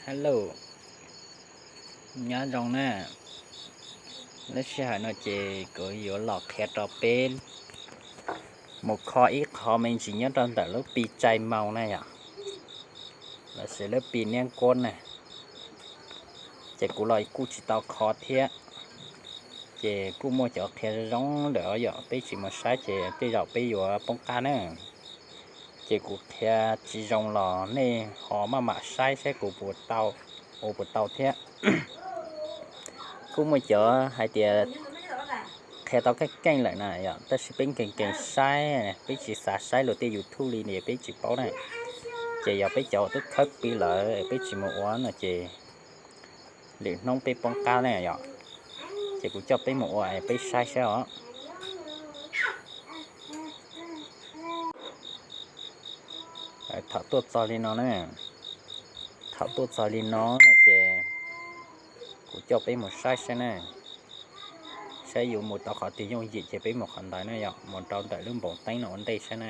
Hello, nyob zoo na. Lub sij hawm no ces kuv yuav los qhia rau peb mus kho ib qho me ntsis nyob rau ntawm lub Pi Cai Mau na yom, lossis lub Pi Niab Kuab na. Ces kuv los kuj tsis tau kho thiab, ces kuj muaj cov qhia zoo zoo lawm os yom, peb tsis mus saib ces tej zaum peb yuav poob qab na. Ces kuv qhia tsis zoo los nej ho maj mam saib saib kuv puas tau, ua puas tau thiab. Kuj muaj cov hais tias qhia tau keej keej lawm na yom, tab sis peb nkees nkees saib, peb tsis xav saib luag tej YouTube li ne peb tsis paub na. Ces yog peb cov uas twb khawb pib lawm peb tsis mus ua no ces lwm hnub peb poob qab na yom. Ces kuv coj peb mus ua es peb saib saib os. Thaum tuaj txog li no na, thaum tuaj txog li no no ces kuv coj peb mus saib saib na, saib yuav mus tau qhov twg yooj yim ces peb mus qhov ntawd na yom, mus rau ntawm lub npoo teeb no ua ntej saib na.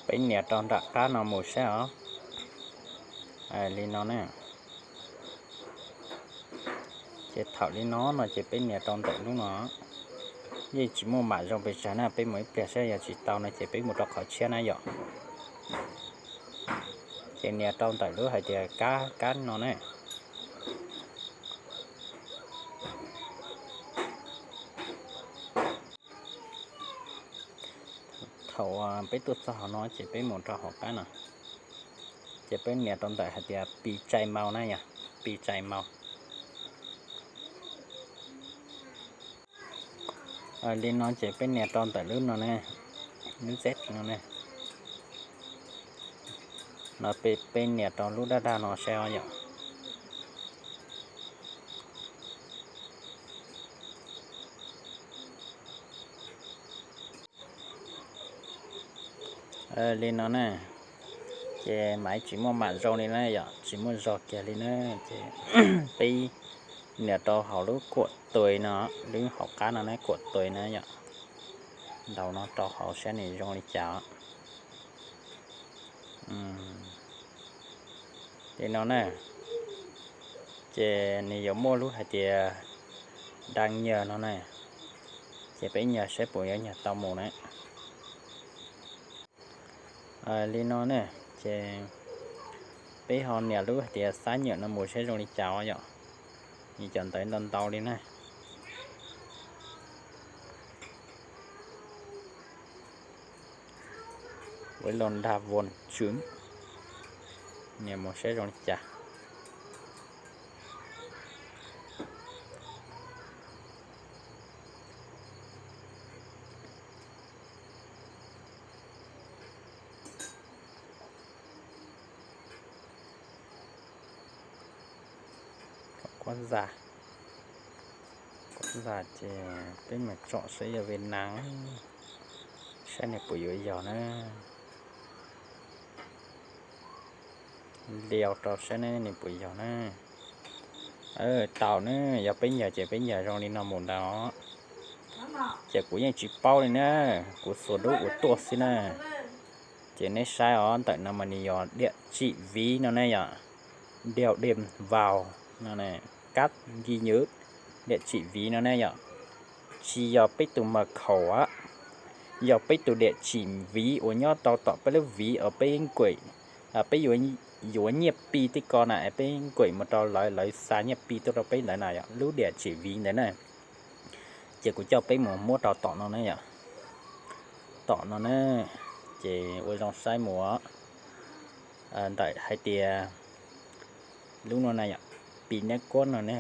Peb nias rau nram qab no mus saib os. Li no na. Ces thaum li no no ces peb nias rau ntawm lub no. Yeej tsis muaj mam zoo pes tsawg na, peb mus ib pliag saib yog tsis tau no ces peb mus rau qhov tshiab na yom. Ces nias rau ntawm lub hais tias kab kab no na. Thaum peb tuaj txog hauv no ces peb mus rau hauv qab no, ces peb nias rau ntawm hais tias Pi Cai Mau na yom, Pi Cai Mau. Li no ces peb nias rau ntawm lub no ne, lub Z no ne. No peb nias rau lub daj daj no saib os yom. Li no na, ces maiv tsis muaj mam zoo li na yom, tsis muaj zog kiag li na. Ces peb nias rau hauv lub kuam tuas no, lub hauv qab no na, kuam tuas na yom, ntaus no rau hauv saib nws zoo li cas. Li no na, ces nws yuav muaj lub hais tias daj nyag no na, ces peb nyag saib puas yuav nyag tau mus na. Li no ne, ces peb ho nias lub hais tias xab nyam no mus saib zoo li cas os yom. Nws cov ntawv ntau ntau li na. Ua los nrag vos tswm, nias mus saib zoo li cas. Kuab zas, kuab zas ces peb mus tsom saib yog Vietnam, saib nws puas yuav yog na. Liau rau saib ne nws puas yog na. Tau na, yog peb nyag ces peb nyag zoo li no mus ntag os. Ces kuv yeej tsis paub li na, kuv xuas dub ua tuaj xwb na. Ces neb saib os, ntawm no mas nws yog diam tsim viv no ne yom. Diam diam vaus no, kab nki nyuv, diam tsim viv no ne yom. Tsis yog peb tus mas khaum, yog peb tus diam tsim viv uas nyob rau tom peb lub viv uas peb nkaum, peb yuav nyiaj Pi tej ko na, peb nkaum mus rau lawv, lawv xa nyiaj Pi tuaj rau peb ntawd na yom, lub diam tsim viv ntawd na. Ces kuv coj peb mus muab rau tom no na yom. Tom no na, ces ua zoo saib mus. Ntawm hais tias lub no na yom, Pi Nab Kuab no ne.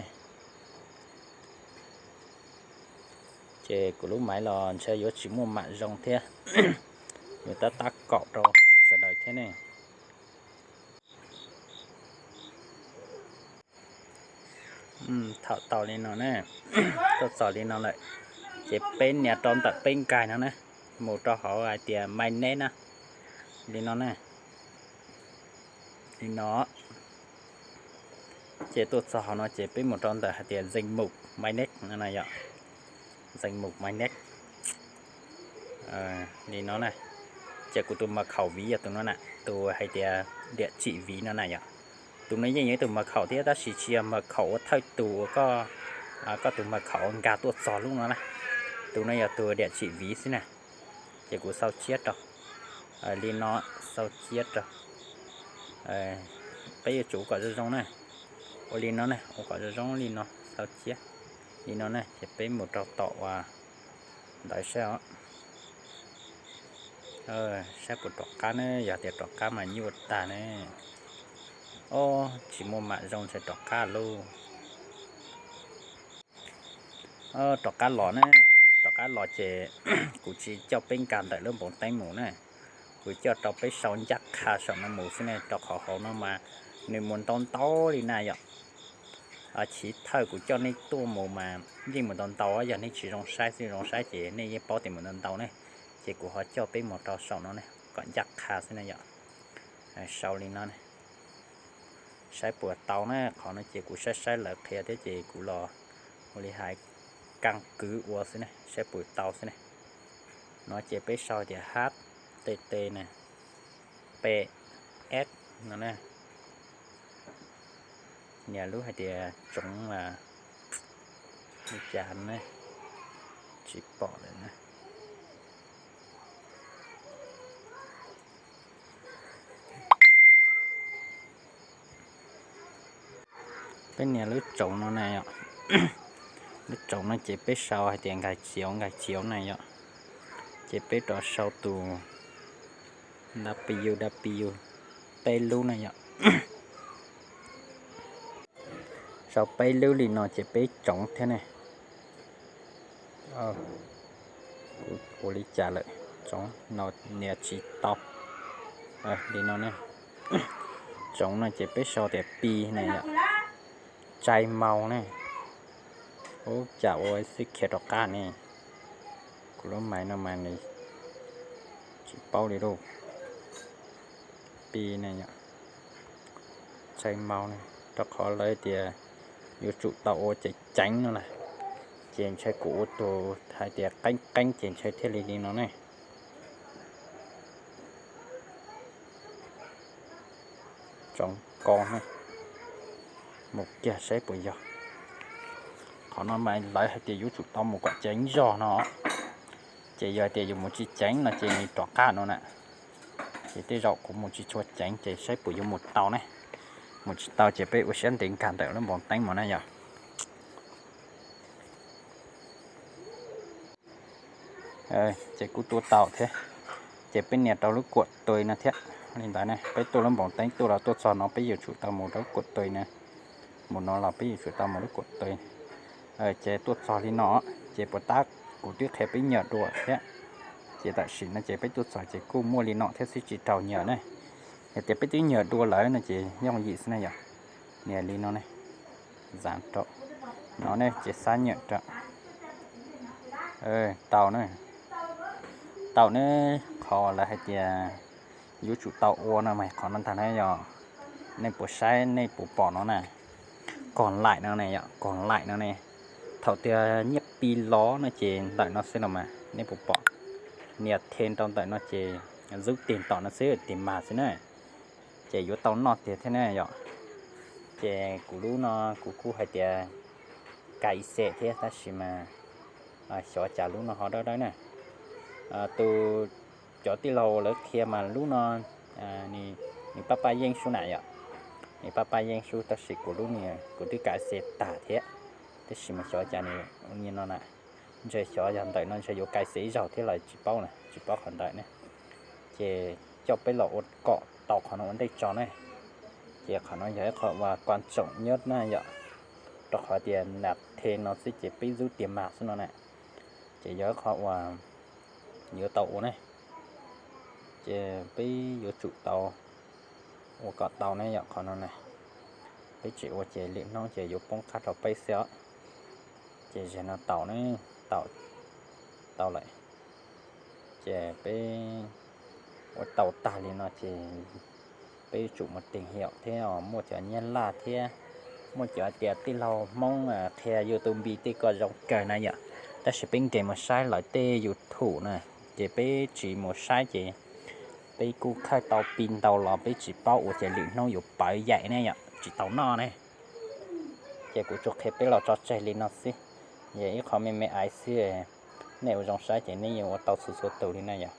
Ces kuv lub maiv los ntshe yuav tsis muaj mam zoo thiab, yuav tab tab kaum rau sawv daws thiab ne. Thaum tau li no na, tuaj txog li no lawm, ces peb nias rau ntawm peb nkaig no na, mus rau hauv hais tias mainnet na, li no na, li no. Ces tuaj txog hauv no ces peb mus rau ntawm hais tias zeem mum mainnet no na yom, zeem mum mainnet. Li no na, ces kuv tus mật khẩu ví yog tus no na, tus hais tias địa chỉ ví no na yom. Tus no yeej yog ib tug mật khẩu thiab tab sis tsis yog mật khẩu ua thawj tus uas koj, koj tus mật khẩu nkag tuaj txog lub no na. Tus no yog tus địa chỉ ví xwb na. Ces kuv xau tsiab rau li no, xau tsiab rau. Peb yuav tsum ua kom zoo zoo na. Ua li no na, ua kom zoo zoo li no, xau tsiab li no na, ces peb mus rau tom uas ntawd saib os. Saib puas rov qab ne, yog tias rov qab mas nyuaj tag ne. Ob, tsis muaj mam zoo ntshe rov qab lauj. Rov qab los na, rov qab los ces kuv tsis coj peb nkag ntawm lub npoo teeb mus na, kuv coj rau peb sau ncaj qha saum no mus xwb ne, rau qhov hauv no mas nws mus ntau ntau li na yom. Chiv thawj kuv coj nej tuaj mus mas yeej mus ntau ntau, yog nej tsis zoo saib xwb, zoo saib ces nej yeej paub tias mus ntau ntau ne. Ces kuv ho coj peb mus rau saum no ne, kom ncaj qha xwb na yom. Sau li no ne, saib puas tau na, qhov no ces kuv saib saib lawv qhia thiab ces kuv los ua li hais kab kwv ua xwb ne, saib puas tau xwb ne. No ces peb sau tias H T T ne, P S no ne. Nias lub hais tias tsoov li cas ne, tsis pom lawm na. Peb nias lub tsoov no na, lub tsoov no ces peb sau hais tias nkag tsiv nkag tsiv na yom. Ces peb rov sau tus W W peb lub na yom. Sau peb lub li no ces peb tsoov thiab ne. Kuv ua li cas lawm, tsoov no nias tsis tau. Li no ne, tsoov no ces peb sau tias Pi na yom, Tsaij Mau ne. Ub, cas ua xwb khiav rov qab ne. Kuv lub maiv no mas nws tsis paub li lauj. Pi ne yom, Tsaij Mau ne, rau qhov lawv tias yuav tsum tau ua ceev ceev no na. Ces ntshe kuv ua tus hais tias qeeb qeeb ces ntshe thiaj li li no ne. Tsoov ko, mus kiag saib puas yog. Qhov no mas lawv hais tias yuav tsum tau mus kom ceev zog no, ces yog hais tias yus mus tsis ceev no ces nws rov qab no na. Ces tej zaum kuv mus tsis tshua ceev ces saib puas yuav mus tau ne. Mus tsis tau ces peb ua siab ntev nkag ntawm lub npoo teeb mus na yom. Ces kuj tua tau thiab. Ces peb nias rau lub kuam tw no thiab. Li ntawd ne, peb tuaj lub npoo teeb tuaj los tuaj txog no peb yuav tsum tau mus rau lub kuam tw na. Mus no los peb yuav tsum tau mus lub kuam tw. Ces tuaj txog li no, ces puas tab kuv twb qhia peb nyam dua thiab. Ces tam sim no ces peb tuaj txog ces kuj muaj li no thiab xwb, tsis raug nyam na. Yog tias peb twb nyam dua lawm no ces yooj yim xwb na yom. Nias li no ne, zav rau no ne ces xab nyam rau. Tau na, tau ne. Qhov lawv hais tias yuav tsum tau ua no mas qhov no ntag na yom. Nej puas saib, nej puas pom no na? Koog laim no ne yom, koog laim no ne. Thaum tias nyiaj Pi los no ces ntawm no xwb los mas nej puas pom. Nias them rau ntawm no ces zub tig tom no xwb, tig mas xwb na. Ces yuav tau noj tiag thiab ne yom. Ces kuv lub no kuv kuj hais tias Kai Xe thiab tab sis mas xyov cas lub no ho dawb dawb na. Tus, cov tij laug lawv qhia mas lub no nws pab pab yeej sub na yom. Nws pab pab yeej sub tab sis kuv lub no kuv twb Kai Xe tag thiab, tab sis mas xyov cas nws ua li no na. Ntshe xyov yog ntawm no ntshe yuav Kai Xe ib zaug thiab los tsis paub na, tsis paub qhov ntawd ne. Ces coj peb los ua kom tau qhov no ua ntej tso ne. Ces qhov no yog ib qho uas quan trọng nhất na yom, rau qhov tias nab the no xwb ces peb zub tiag mas xwb no na. Ces yog ib qho uas yuav tau ua ne, ces peb yuav tsum tau ua kom tau ne yom. Qhov no na, peb tsis ua ces lwm hnub ces yuav poob qab rau peb xwb os. Ces zaum no tau ne, tau, tau lawm. Ces peb ua tau tag li no ces peb yuav tsum mus tìm hiểu thiab, muaj cov Nyab Laj thiab, muaj cov tias tij laug Hmoob qhia YouTube tej ko zoo kawg na yom. Tab sis peb nqes mus saib lawv tej YouTube na, Ces peb tsis mus saib ces peb kuj khaws tau pib ntau los peb tsis paub ua ces lwm hnub yuav pawv yaim ne yom, tsis tau noj ne. Ces kuv tsuas qhia peb los tso tseg li no xwb, yog ib qho me me aiv xwb. Nej ua zoo saib ces nej yeej ua tau txhua txhua tus li na yom.